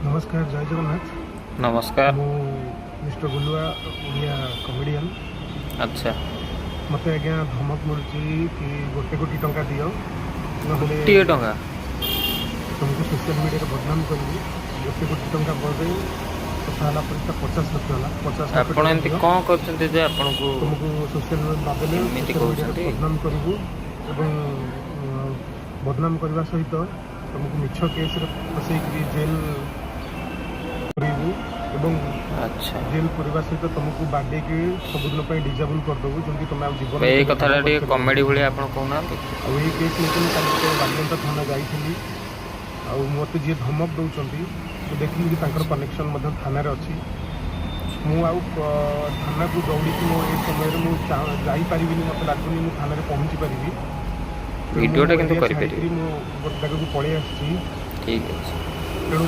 ନମସ୍କାର, ଜୟ ଜଗନ୍ନାଥ। ନମସ୍କାର। ମୁଁ ମିଷ୍ଟର ଗୁଲୁଆ, ଓଡ଼ିଆ କମେଡ଼ିଆନ୍। ମୋତେ ଆଜ୍ଞା ଧମକ ମିଳୁଛି କି 1 କୋଟି ଟଙ୍କା ଦିଅ, ନହେଲେ ଗୋଟିଏ ଟଙ୍କା? ତୁମକୁ ସୋସିଆଲ ମିଡ଼ିଆରେ ବଦନାମ କରିବି। 1 କୋଟି ଟଙ୍କା ପରେ କଥା ହେଲା ପରେ ତା 50 ଲକ୍ଷ ହେଲା। 50 ଲକ୍ଷ ଆପଣ ଟଙ୍କା ଏମିତି ଦିଅ, କ'ଣ କରୁଛନ୍ତି ଯେ ଆପଣଙ୍କୁ ତୁମକୁ ସୋସିଆଲ ନଦେଲେ ଏମିତି ସୋସିଆଲ ମିଡ଼ିଆରେ କହୁଛନ୍ତି? ବଦନାମ କରିବୁ ଏବଂ ବଦନାମ କରିବା ସହିତ ତୁମକୁ ମିଛ କେସ୍ରେ ଫସେଇକିରି ଜେଲ୍ କରିବୁ ଏବଂ ଜେଲ୍ କରିବା ସହିତ ତୁମକୁ ବାଡ଼େଇକି ସବୁଦିନ ପାଇଁ ଡିଜାବୁଲ୍ କରିଦେବୁ, ଯେମିତି ତୁମେ ଆଉ ଜୀବନ ଏଇ କଥାଟା ଟିକେ କମେଡ଼ି ଭଳିଆ ଆପଣ କହୁନାହାନ୍ତି। ଆଉ ଏଇ କେସ୍ ନେଇକି ମୁଁ କାଲି ଟିକେ ବାଲିଅନ୍ତା ଥାନା ଯାଇଥିଲି। ଆଉ ମୋତେ ଯିଏ ଧମକ ଦେଉଛନ୍ତି, ମୁଁ ଦେଖିଲି କି ତାଙ୍କର କନେକ୍ସନ୍ ମଧ୍ୟ ଥାନାରେ ଅଛି। ମୁଁ ଆଉ ଥାନାକୁ ଦୌଡ଼ିକି ମୋ ଏ ସମୟରେ ମୁଁ ଯାଇପାରିବିନି। ମୋତେ ଲାଗୁନି ମୁଁ ଥାନାରେ ପହଞ୍ଚି ପାରିବି। ତେଣୁ ମୁଁ ଭିଡ଼ିଓଟା ମୋ କିନ୍ତୁ ଏରିଆ କରିପାରିବେ। ଛାଡ଼ିକିରି ମୁଁ ଗୋଟେ ଜାଗାକୁ ପଳେଇ ଆସିଛି। ଠିକ୍ ଅଛି। ତେଣୁ